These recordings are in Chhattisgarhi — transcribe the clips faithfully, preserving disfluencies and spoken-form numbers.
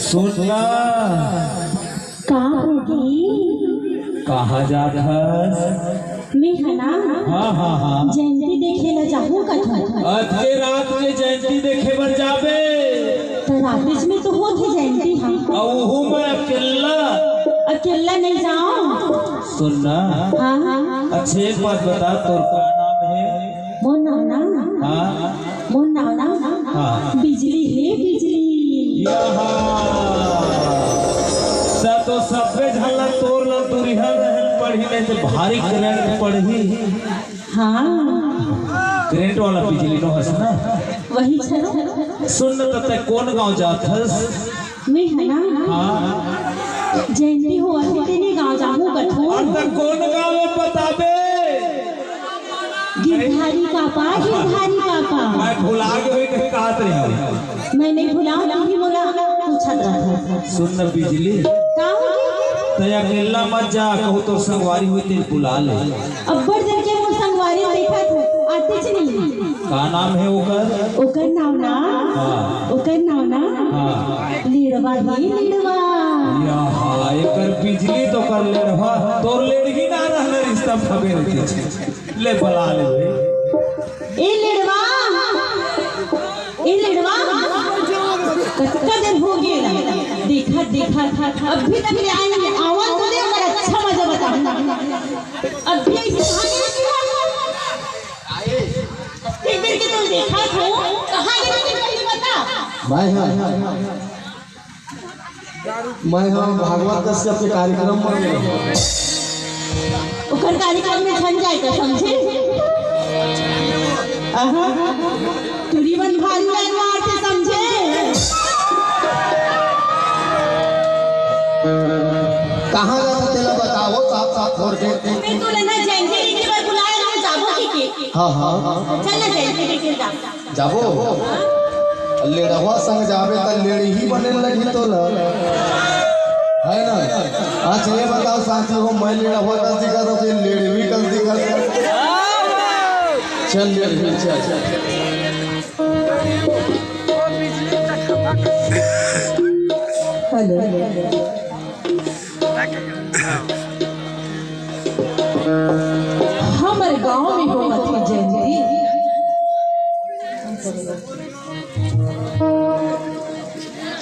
सुन ना। का होगे? कहाँ जात हस? मैं ह ना, हाँ, हाँ, हाँ। जयंती देखे ला जाहूँ कथों। अतके रात के जयंती देखे बर जाबे? त रातेच में तो होथे जयंती ह। अउ ओहू में अकेल्ला? अकेल्ला नइ जाओं। सुन ना। हाँ, हाँ। अच्छा, एक बात बता, तोर का नाम हे? मोर नाम ना? हाँ। मोर नाम ना? हाँ। बिजली हे, बिजली। यहा। त तो सब्बे झन ला तोर ला दूरिहा रहे पड़ही, नहीं तो भारी करंट पड़ही। हाँ। करंट वाला बिजली नो हस ना? वही छरो। सुन न, त तैं कोन गांव जात हस? मैं ह ना? हाँ। जयंती होवत हे, तेने गांव जाहूँ कथों। अरे त कोन गांव हे बताबे? गिरधारी कापा, गिरधारी कापा। मैं भुला गे होही कहि काहत रहेंव। मैं नइ भुलाओं, तहीं मोला पूछत रहिथस। सुन न बिजली। का होगे? तैं अकेल्ला मत जा, कहूँ तोर संगवारी होही तेला बुला ले। अब्बड़ जन के मोर संगवारी देखत हों, आतेच नइ हे। का नाम हे ओकर? ओकर नाम ना? हाँ। ओकर नाम ना? हाँ। लेड़वा हे, लेड़वा। यहा, एकर बिजली त ओकर लेड़वा, तोर लेड़ही ना रहना रिश्ता फबे रहिथे। ले बला ले बे। ए लेड़वा, ए लेड़वा, कतका दिन होगे ना, देखत देखत अभी तक ले आए नइ हे, आवन तो दे, ओकर अच्छा मजा बताहूँ। अभी अइसे भागे रहिथे। अतेक बेर के तोला देखत हों, कहाँ गे रहिथस पहली बता? भाई, हाँ। मैं ह भागवत कश्यप के कार्यक्रम में गेंव। ओकर कार्यक्रम में झन जाए का, समझे? आहा, टूरी मन भारी लाइन मारथे, समझे? कहाँ जात हस तेला बताओ, साफ साफ खोल के। मैं तोला ना जयंती देखे बर बुलाए रहेंव, जाबो कहिके। हाँ, हाँ। चल ना जयंती देखे ला जाबो। जाबो? लेड़वा संग जाबे त लेड़ही बने लगही तोला। हे ना? अच्छा ये बताओ साथी हो, मैं लेड़वा कस दिखत हों कि लेड़वी कस दिखत हे? चल लेड़वी, चल। हेलो। हमर गांव में होवत हे जयंती।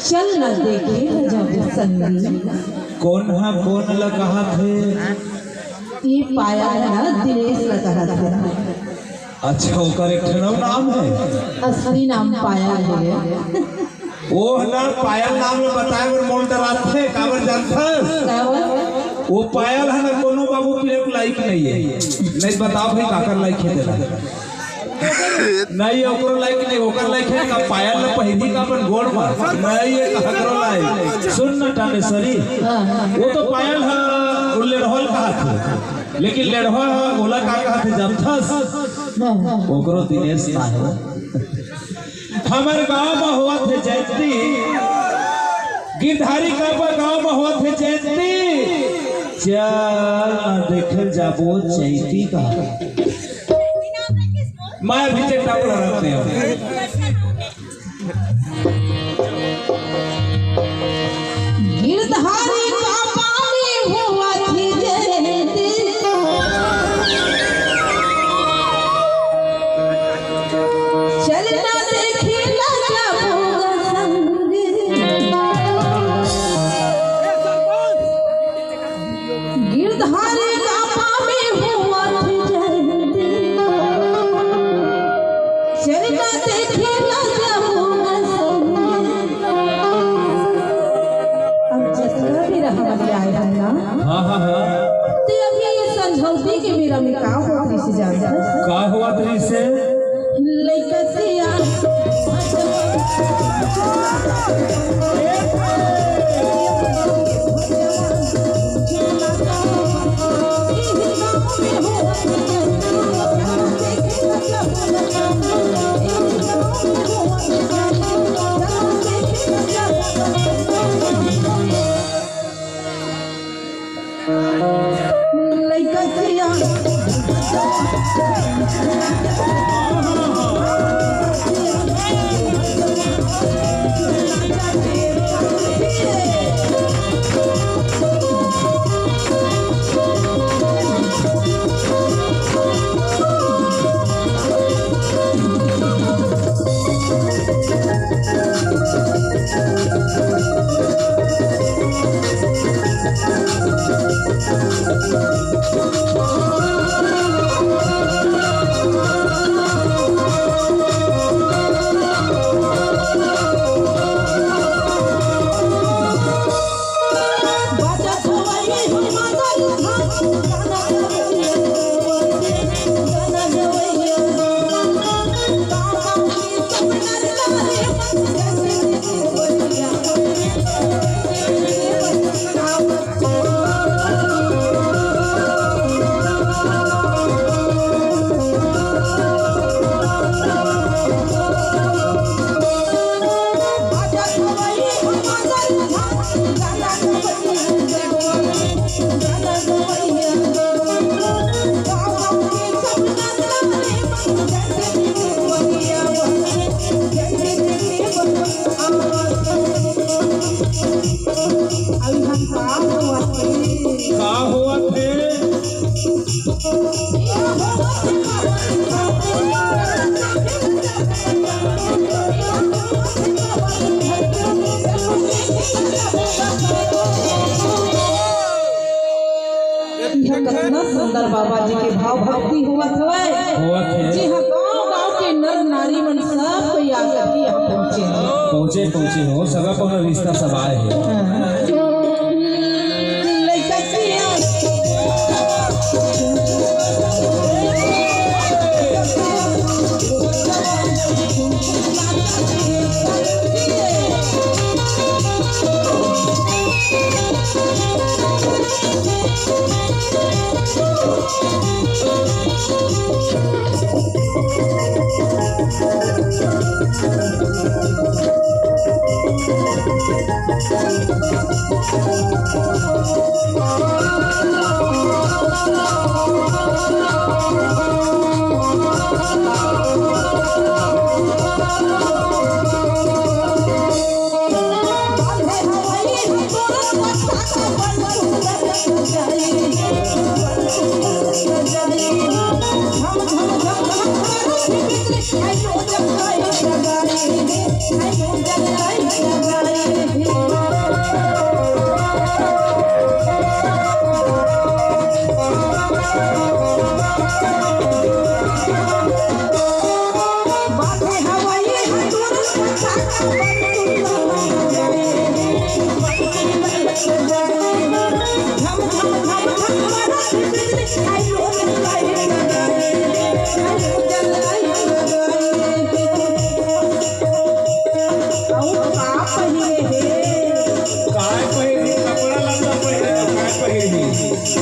चल ना देखे ल जाबो संगी। कोन ह कोन ल कहत हे? ये पायल ह ना दिनेश ल कहत हे। अच्छा, ओकर एक ठन अउ नाम हे? असली नाम पायल हे। ओह ना पायल नाम ल बताए बर मोला डराथे, काबर जानथस? काबर? वो पायल ह ना कोनो बाबू के लायक नइ हे। नइ बताओ भाई, काकर लायक हे तेला। नइ, ओकरो लायक नइ, ओकर लायक हे का पायल ल पहिरी का अपन गोड़ म? नइ, ये ककरो लायक। सुन न टानेश्वरी, हाँ, हाँ। वो तो पायल ह, वो लेड़वा ल कहत हे, लेकिन लेड़वा ह, ओला का कहत हे जानथस? हाँ, हाँ। ओकरो दिनेश ना हे। हमर गांव म होवत हे जयंती, गिरधारी कापा गांव म होवत हे जयंती, चल न देखे ल जाबो चैती का। मैं अभी चेता पड़ा रहते हैं। गिरधारी कापा में होवत हे जयंती। चल ना देखे ला जाबो ग संगी। गिरधारी कापा में होवत हे जयंती। चल ना देखे ला जाबो ग संगी। अब जतका भी रहमत आए हन ना, हाँ, हाँ, हाँ। ते अभी ये संझौती के बेरा में का होत रहिसे जानथस? का होवत रहिसे? लइका सिया लइका सिया अभी हम का होवत हे? का होवत हे? इहाँ कतना सुंदर बाबा जी के भाव भक्ति होवत हवय। होवत हे। जी हाँ, गांव गांव के नर नारी मन सब कोई आकर के यहाँ पहुँचे। पहुँचे, पहुँचे हो, सगा कोनो रिश्ता सब आए हे। हाँ। लइका सिया अउ का पहिरे हे? काय पहिरही? कपड़ा लत्ता पहिरे तो काय पहिरही?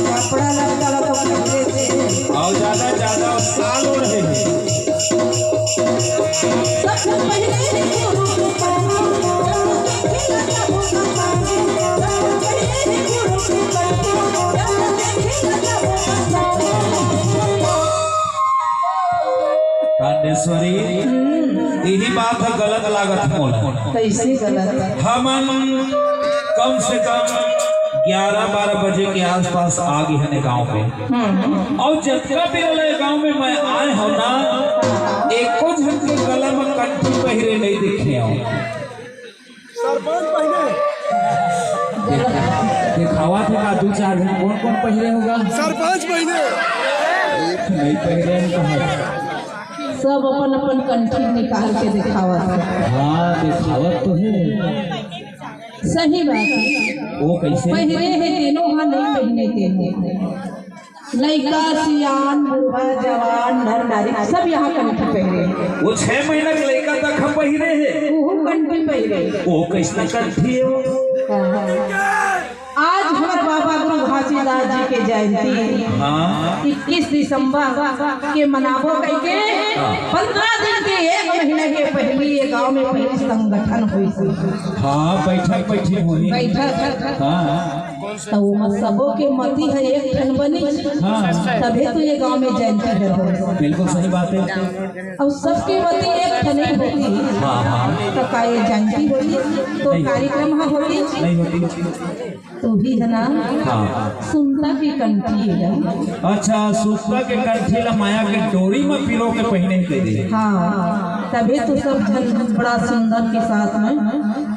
कपड़ा लत्ता ला तो पहिरे थे। अउ ज्यादा, ज्यादा साल ओढ़े हे। सब पहिरे हे। कांडेश्वरी, हम्म। यही बात ह, गलत लागत मोला। कैसे गलत? हमन कम से कम ग्यारह बारह बजे के आसपास आ गे हन गांव में। हम्म। अउ जतका बेर ले गांव में मैं आए हंव ना, एको झन के गला में कंठी पहिरे नहीं देखे हंव। सरपंच पहिरे। देख-, देखावत हे का दू चार झन कोन कोन पहिरे होगा? सरपंच पहिरे। एक नहीं पहिरे हे कहा। सब अपन अपन कंठी निकाल के देखावत हे। हाँ, देखावत तो हे। सही बात हे। वो कैसे? पहिरे हे तेनो हा, नहीं पहिरे तेनो। लइका, सियान, बूढ़ा, जवान, नर, नारी, सब यहाँ कंठी पहिरे। वो छह महीना के लइका तक ह पहिरे हे। ओहू कंठी पहिरे। वो कैसना कंठी हे वो? हाँ। आज हमर बाबा गुरु घासीदास जी के जयंती हाँ। इक्कीस दिसंबर के मनाबो कहिके हाँ। पंद्रह दिन के, एक महीना के पहिली ये गांव में पहिली संगठन होइस। हाँ, बैठक, बैठक होही। बैठक। हाँ। त ओमा सबो के मति ह एक ठन बनिस, हाँ। तभे तो ये गांव में जयंती हर होइस। बिल्कुल सही बात हे। अउ सबके मति एक ठन ही होही, हाँ, हाँ। त का ये जयंती होही? तो नहीं। कार्यक्रम ह होही? नहीं होही। तो ही हे ना, हाँ। सुनता के कंठी हे ना। अच्छा, सुनता के कंठी ला माया के डोरी में पिरो के पहिरे हे तेदे। हाँ, तभे तो सब झन बड़ा सुंदर के साथ में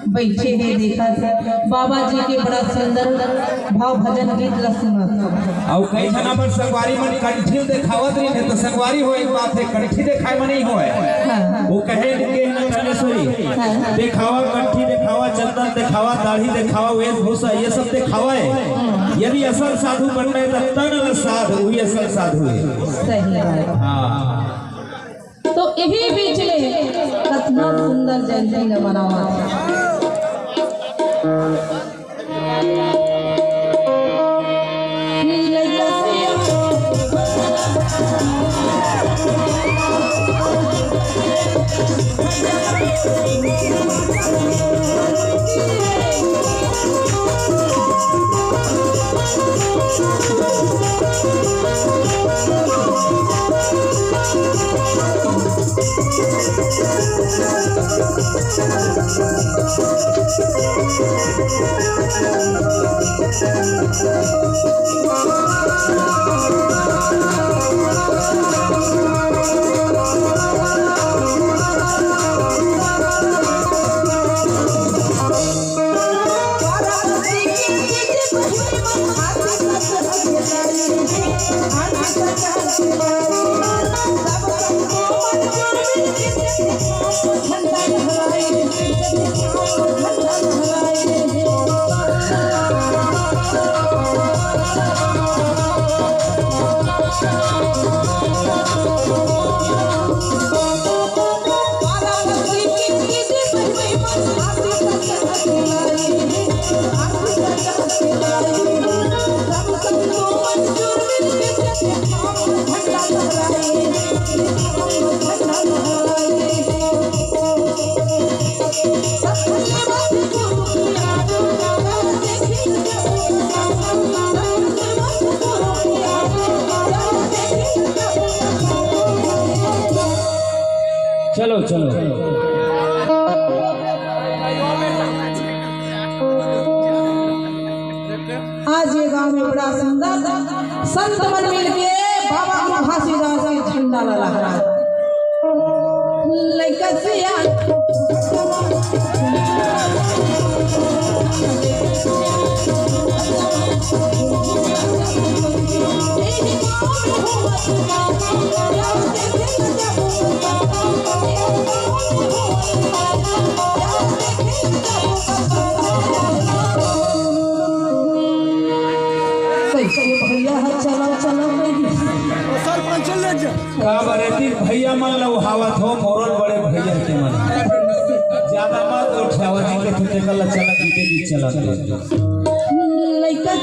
बैठे हे, देखत हे बाबा जी के बड़ा सुंदर भाव भजन गीत ला सुनत हे। अउ कई झन अपन संगवारी मन कंठी देखावत रहिन हे, तो संगवारी हो, एक बात हे, कंठी देखाय म नहीं होय। हाँ। वो कहे के हे ना, कांडेश्वरी, हाँ। देखावा कंठी, देखावा चंदन, देखावा दाढ़ी, देखावा वेशभूषा, ये सब देखावा हे। यदि असल साधु बनना हे, तो तन ल साध, वही असल साधु हे। सही बात। हाँ। तो यही बीच में कतना सुंदर जयंती ल मनावत हे। चलो। आज ये गांव में बड़ा सुंदर संत मन मिलके बाबा घासीदास के झंडा ला लहरा। लइका सियान कैसे भैया है, चलो चलो नहीं। सरपंच ले जा। का बरे तीन भैया मन लउहावत हो, मोरल बड़े भैया के मन। ज्यादा मत उठावा जी के ठेका ला चला जीते जी चला। लइका